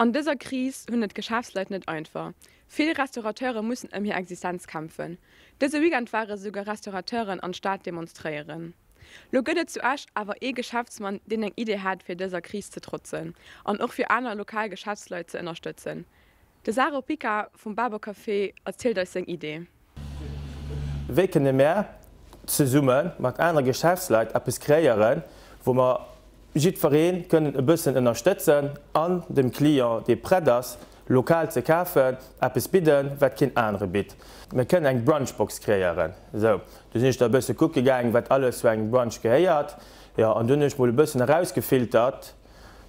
An dëser Kris hunn et d'Geschäftsleit net einfach. Vill Restaurateure mussen ëm hir Existenz kämpfen. Dëse Weekend ware souguer Restaurateuren an d'Stad demonstréieren. Lo gëtt et zu Esch awer ee Geschäftsmann, deen eng Idee hat fir dëser Kris ze trotzen an och fir aner lokal Geschäftsleit ze ënnerstëtzen. De Saro Pica vum Babor Café erzielt eis seng Idee. Wéi kënne mär zesumme mat anere Geschäftsleit eppes kreéieren, wou mer jiddweree kënnen e bëssen ënnerstëtzen an dem Client, dee prett ass, lokal ze kafen, eppes bidden, wat keen anere bitt? Mir kënnen eng Brunchbox kreéieren. Esou, du sinn ech da e bësse kucke gaangen, wat alles zu engem Brunch gehéiert. Jo, an dunn hunn ech mol e bëssen erausgefiltert,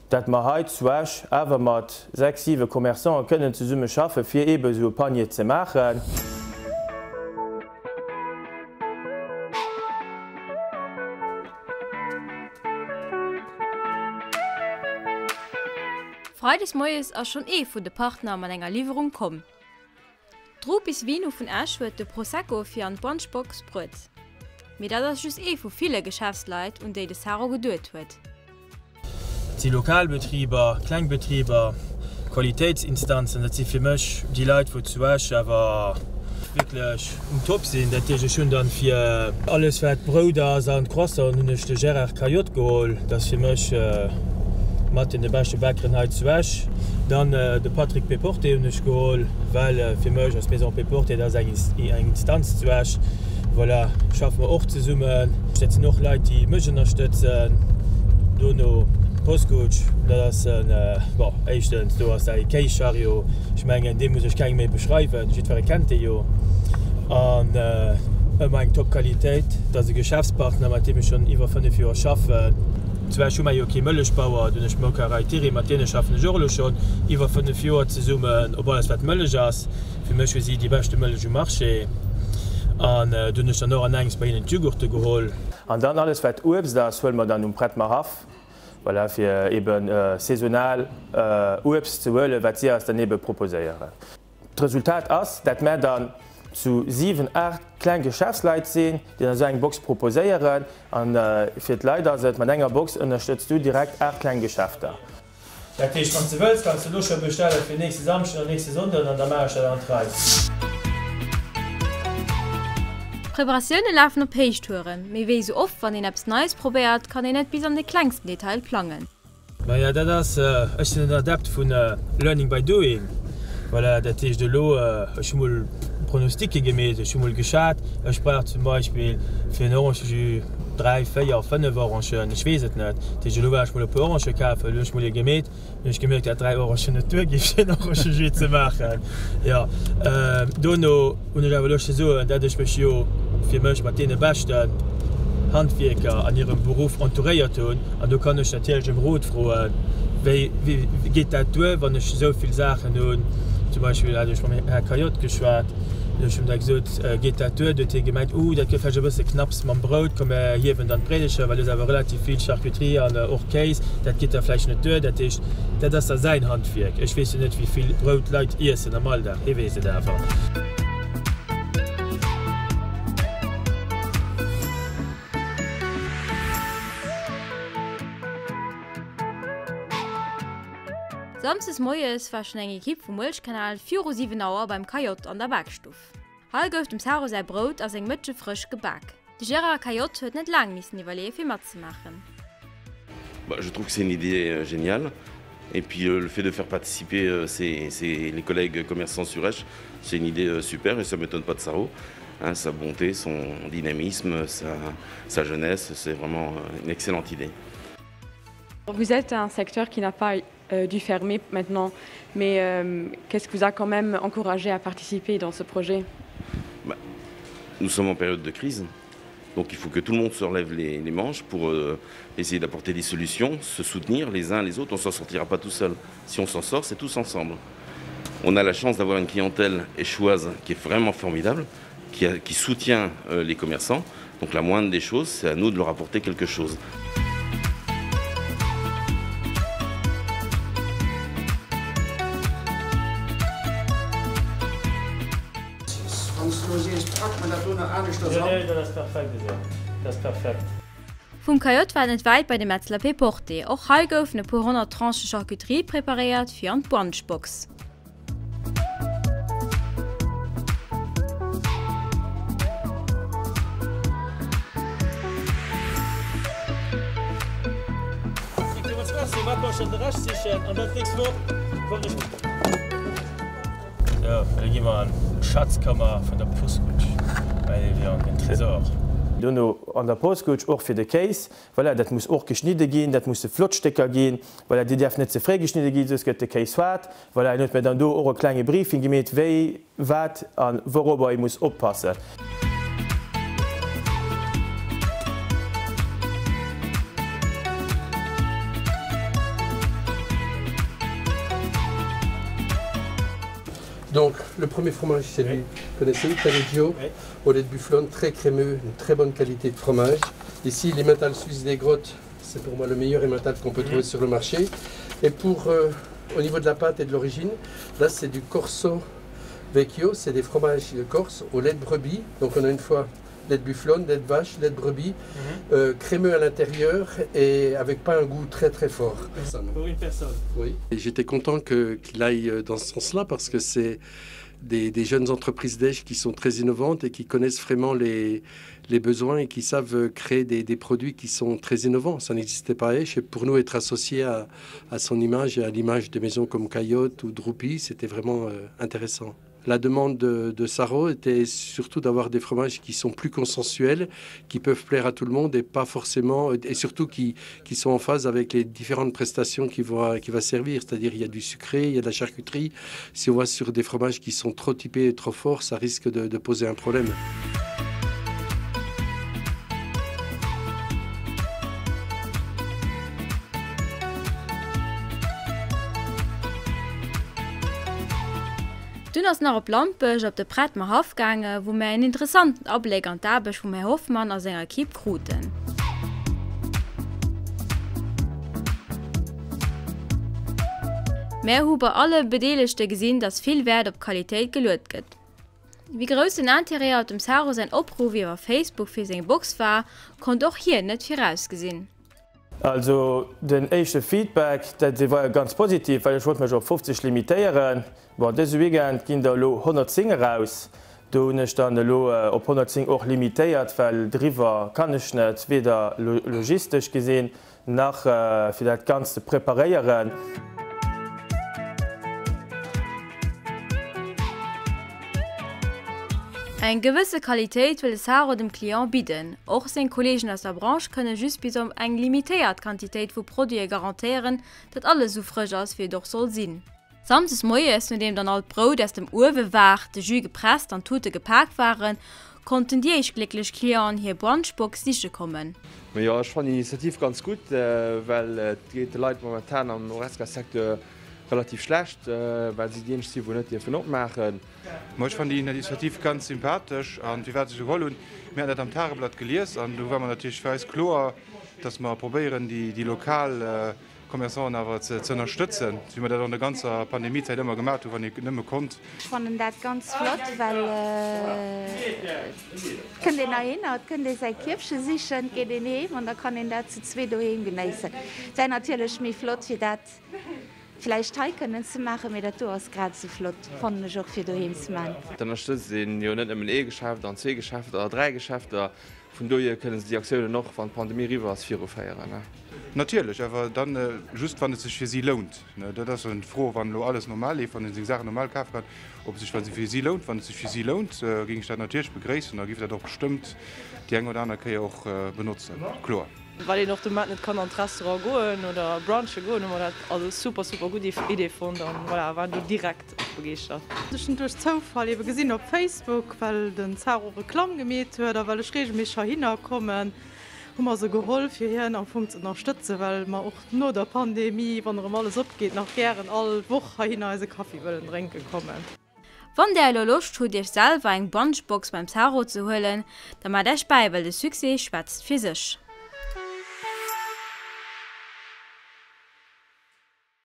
dat mer hei zu Esch awer mat 6, 7 Commerçanten kënnen zesumme schaffe fir eebe esou e Panier ze maachen. Freides moies ass schonn ee vun de Partner mat enger Liwwerung komm. D'Rupis Vino vun Esch huet de Prosecco fir an d'Brunchbox bruet. Mee dat ass just ee vu ville Geschäftsleit, un déi de Saro geduet huet. Et si lokal Betriber, kleng Betriber, Qualitéitsinstanzen. Dat si fir mech déi Leit, wou zu Esch awer wierklech um Top sinn. Dat heescht, ech hunn dann fir alles wat Brout ass an Croissanten hunn ech de Gérard Cayotte geholl. Dat ass fir mech mat deene beschte Bäckeren hei zu Esch. Dann de Patrick Péporté hunn ech geholl, well fir mech ass d'Maison Péporté, dat ass eng Instanz zu Esch. Voilà, schaffe mer och zesummen. Dat sinn och Leit, déi mech ënnerstëtzen. Dono Poskuch, dat ass en, bon, éischtens, do ass säi Kéischarrio, ech mengen, dee muss ech kengem méi beschreiwen, jiddweree kennt dee jo. An ëmmer eng Top-Qualitéit. Dat ass e Geschäftspartner, mat deem ech schonn iwwer 5 Joer schaffen. Zu Esch hu mer jo kee Mëllechbauer, do hunn ech d'Moukerei Thiry, mat deene schaffen ech och elo schonn iwwer 5 Joer zesummen op alles wat Mëllech ass. Fir mech hu si déi beschte Mëllech um Marché an do hunn ech dann och an engems bei hinnen d'Jugurte geholl. An dann alles wat Uebst ass, huele mer dann um Pretmer Haff, voilà, fir ebe saisonal Uebst ze huelen, wat si eis dann ebe proposéieren. D'Resultat ass, dat mär dann zu 7, 8 kleng Geschäftsleit sinn, déi dann esou eng Box proposéieren. An fir d'Leit ass et, mat enger Box ënnerstëtz du direkt 8 kleng Geschäfter. Dat heescht, wann s de wëlls, kanns de elo scho bestelle fir nächste Samschden an nächste Sonnden an da maache ech dat an d'Rei. D'Preparatioune lafen op Héichtouren, mee wéi esou oft wann een eppes Neies probéiert, kann een net bis an de klengsten Detail plangen. Maja, dat ass, ech sinn en Adept vun learning by doing. Voilà, dat heescht elo, ech hu mol Pronostiquë gemeet, ech hu mol geschat, ech brauch zum Beispill fir en Orangejus 3, 4, 5 Orangen, ech weess et net. Dat heescht, elo war ech mol e puer Orangë kafen, elo hunn ech mol ee gemeet, hunn ech gemierkt, dat 3 Orangen net duergi fir en Orangejus ze maachen. Jo, dono hunn ech awer Loscht ze soen, dat ech mech jo fir mech mat deene beschten Handwierker an hirem Beruff entouréiert hunn an do kann ech natierlech ëm Rot froen, wéi geet dat duer, wann ech esou vill Saachen hunn. Zum Beispill hat ech mam Här Cayotte geschwat, ech hunn da gesot, geet dat duer? Du huet hie gemengt, uh, dat gëtt vläicht e bësse knapps mam Brout, komm mir hiewen dann d'Bréidecher, well do ass awer relativ vill Charcuterie an och Kéis, dat geet da vläicht net duer. Dat heescht, dat ass da säin Handwierk. Ech weess jo net, wéi vill Brout d'Leit iessen am Alldag, hie weess et awer. Samsdes moies war schonn eng Ekipp vum Uelchkanal viru 7 Auer beim Cayotte an der Bakstuff. Hei gouf dem Saro säi Brout a seng Mëtsche frësch gebak. De Gérard Cayotte huet net laang missen iwwerleeë fir matzemaachen. Je trouve que c'est une idée géniale et puis le fait de faire participer ses, ses, les collègues commerçants sur Esch, c'est une idée super et ça m'étonne pas de Saro. Hein, sa bonté, son dynamisme, sa, sa jeunesse, c'est vraiment une excellente idée. Vous êtes un secteur qui n'a pas euh, dû fermer maintenant, mais euh, qu'est-ce qui vous a quand même encouragé à participer dans ce projet bah, Nous sommes en période de crise. Donc il faut que tout le monde se relève les, les manches pour euh, essayer d'apporter des solutions, se soutenir les uns les autres. On s'en sortira pas tout seul. Si on s'en sort, c'est tous ensemble. On a la chance d'avoir une clientèle échoise qui est vraiment formidable, qui, a, qui soutient euh, les commerçants. Donc la moindre des choses, c'est à nous de leur apporter quelque chose. Wann s du elo sees, pak mer dat do nach aneschters an. Nee, dat ass perfekt esou. Dat ass perfekt. Vum Cayotte war et net wäit bei de Metzler Péporté. Och hei goufen e puer 100 Tranchen Charcuterie preparéiert fir an d'Brunchbox. Sou, elo gi mer an d'Schatzkammer vun der Postkutsch, den Tresor. Dono an der Postkutsch och fir de Kéis, voilà, dat muss och geschnidde ginn, dat musse flott Stécker ginn, voilà, déi däerfen net ze fréi geschnidde ginn, soss gëtt de Kéis haart. Voilà, en huet mir dann do och e klenge Briefing gemeet, wéi, wat a wourobber ee muss oppassen. Donc le premier fromage c'est lui, connaissez Taleggio oui. au lait de bufflonne, très crémeux, une très bonne qualité de fromage. Ici l'emmental suisse des grottes, c'est pour moi le meilleur emmental qu'on peut trouver sur le marché. Et pour euh, au niveau de la pâte et de l'origine, là c'est du corso vecchio, c'est des fromages de Corse au lait de brebis. Donc on a une fois lait de bufflonne, lait de vache, lait de brebis, mm -hmm. euh, crémeux à l'intérieur et avec pas un goût très très fort. Pour une personne. Oui. Et j'étais content qu'il qu aille euh, dans ce sens-là parce que c'est des, des jeunes entreprises d'Esch qui sont très innovantes et qui connaissent vraiment les, les besoins et qui savent créer des, des produits qui sont très innovants. Ça n'existait pas à Esch et pour nous être associé à, à son image et à l'image de maisons comme Cayotte ou Droupi, c'était vraiment euh, intéressant. La demande de, de Saro était surtout d'avoir des fromages qui sont plus consensuels, qui peuvent plaire à tout le monde et pas forcément et surtout qui, qui sont en phase avec les différentes prestations qui vont qui va servir. C'est-à-dire il y a du sucré, il y a de la charcuterie. Si on va sur des fromages qui sont trop typés et trop forts, ça risque de, de poser un problème. Dunn ass nach op Lampech op de Pretmer Haff gaange wou mär een interessanten Abléck an d'Aarbecht vum Här Hoffmann a senger Equipe kruten. Mär hu bei alle Bedeelegte gesinn, dass vill Wäert op Qualitéit geluet gëtt. Wéi grouss den Interêt op dem Saro säin Opruff iwwer Facebook fir seng Box war, konnt och hien net virausgesinn. Also den éischte Feedback, dat dee war ganz positiv, well ech wollt mech op 50 limitéieren. Bon, dëse Weekend ginn der elo 110 eraus. Do hunn ech dann elo op 110 och limitéiert, well driwwer kann ech net, weder logistesch gesinn nach fir dat Ganzt ze preparéieren. Eng gewësse Qualitéit wëll de Saro dem Client bidden. Och seng Kolleegen aus der Branche kënne just bis op eng limitéiert Quantitéit vu Produite garantéieren, datt alles esou frësch ass, wéi et och soll sinn. Samsdes moies, nodeem dann all d'Brout aus dem Uewe war, de Jus gepresst an d'Tute gepak waren, konnten déi éischt glécklech Clienten hir Brunchbox siche kommen. Jo, ech fannen déi Initiativ ganz gutt, well et geet de Leit momentan am Horesca-Secteur relativ schlecht, well si déi eenzeg sinn, wou net dierfen opmaachen. Ma ech fannen déi Initiativ ganz sympathesch an firwat se geholl hunn, mir haten dat am Tageblatt gelies an do war mer natierlech fir eis kloer, dass mer probéieren déi lokal Commerçanten awer ze ënnerstëtzen, wéi mer dat an der ganzer Pandemiezäit ëmmer gemat hunn, wann ee nëmme konnt. Ech fannen dat ganz flott, well et kënnt een heihinner, et kënnt ee säi Kierfche sichen, et geet een heem an da kann een dat zu zwee doheem genéissen. Et wär natierlech méi flott fir dat vläicht hei kënnen ze maachen, mee dat do ass grad esou flott, fannen ech och, fir doheem ze maachen. Et ënnerstëtzt een jo net nëmmen ee Geschäft an zwee Geschäfter oder dräi Geschäfter. Vun dohier kënne se déi Aktiounen och, wann d'Pandemie eriwwer ass, viruféieren. Natierlech, awer da just, wann et sech fir si lount. Dat ass dann d'Fro, wann elo alles normal leeft, wann ee seng Saachen normal kafe kann, ob et sech fir si lount. Wann et sech fir si lount, géing ech dat natierlech begréissen a géif dat och bestëmmt déi eng oder aner Kéier och benotzen, kloer. Well een och de Moment net kann an d'Restaurant goen oder brunche goen, hu mer dat als super super gutt Idee fonnt an voilà, waren do direkt och begeeschtert. Ech hunn duerch Zoufall ebe gesinn op Facebook, well den Zaro Reklamm gemeet huet a well ech regelméisseg heihinner kommen, hu mer se geholl fir hien am Fong ze ënnerstëtzen, well mer och no der Pandemie, wann erëm alles opgeet, nach gären all Woch heihinner eise Kaffi wëllen drénke kommen. Wann där elo Loscht hutt iech selwer eng Brunchbox beim Zaro ze huelen, da maacht äech bäi, well de Succès schwätzt fir sech.